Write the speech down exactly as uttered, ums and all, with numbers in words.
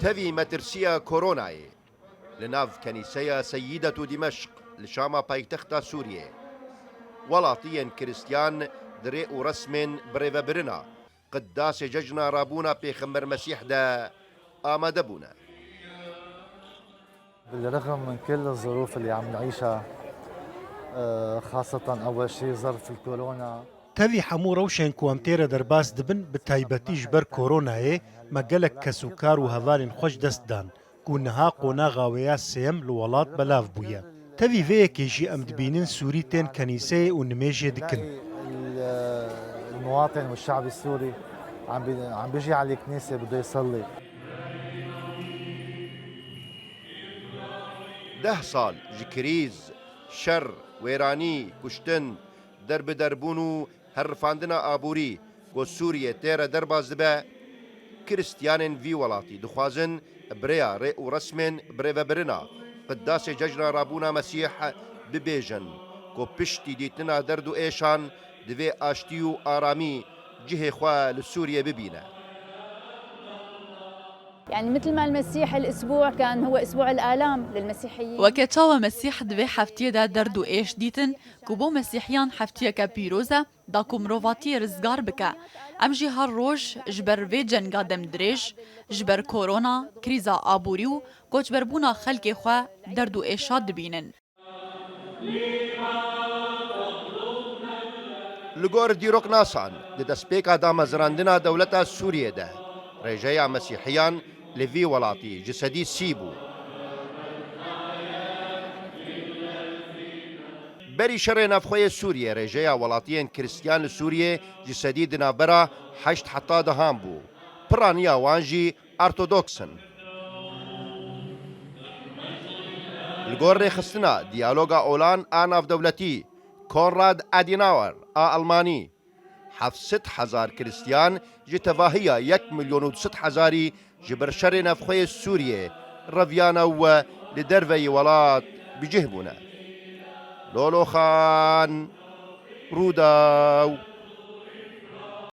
Tevî metirsiya koronayê li nav kenîseya Seyîdetu Dimeşq li Şama paytexta Sûriyê. Welatiyên Kristiyan di rê û resmên birêvebirina Qidasê Cejna Rabûna Pêxember Mesîh de amade bûne. بالرغم من كل الظروف اللي عم نعيشها، آه، خاصة أول شي ظرف الكورونا. Tevî hemû rewşên ku em tê re derbas dibin, bi taybetî ji ber koronayê, me gelek kes û kar û hevalên xwe ji dest dan, ku niha qonaxa wê ya sêyem li welat belav bûye. Tevî vê yekê jî em dibînin Sûrî tên kenîseyê û nimêjê dikin. المواطن والشعب السوري عم بي- عم بيجي على الكنيسة بده يصلي. Deh sal ji krîz, şer, wêranî, kuştin, derbiderbûn û herifandina aborî ku Sûriye tê re derbas dibe, Kristiyanên vî welatî dixwazin bi rêya rê û resmên birêvebirina Qidasê Cejna Rabûna Mesîh bibêjin ku piştî dîtina derd û êşan divê aştî û aramî cihê xwe li Sûriye bibîne. يعني مثل ما المسيح الأسبوع كان هو أسبوع الآلام للمسيحيين. Weke çawa Mesîh di vê heftiyê de derd û êş dîtin, ku bo Mesîhiyan heftiyeke pîroz e, da ku mirovatiyê rizgar bike. Em jî her roj ji ber vê cenga demdirêj, ji ber korona, krîza aborî û koçberbûna xelkê xwe derd û êşa dibînin. Li gor dîroknasan, di destpêka damezrandina dewleta Sûriyê de rêjeya Mesîhiyan li vî welatî ji sedî sî bû. Berî şerê navxweyê Sûriyê rêjeya welatiyên Kristiyan li Sûriyê ji sedî di navbera heşt heta dehan bû. Piraniya wan jî Ortodoks in. Li gor rêxistina diyaloga olan a navdewletî Konrad Adenauer a Almanî, heft sed hezar Kristiyan ji tevahiya yek milyon û du sed hezarî ji ber şerê navxweyê Sûriyê reviyane û li derveyî welat bi cih bûne. Lolo Xan, Rûdaw.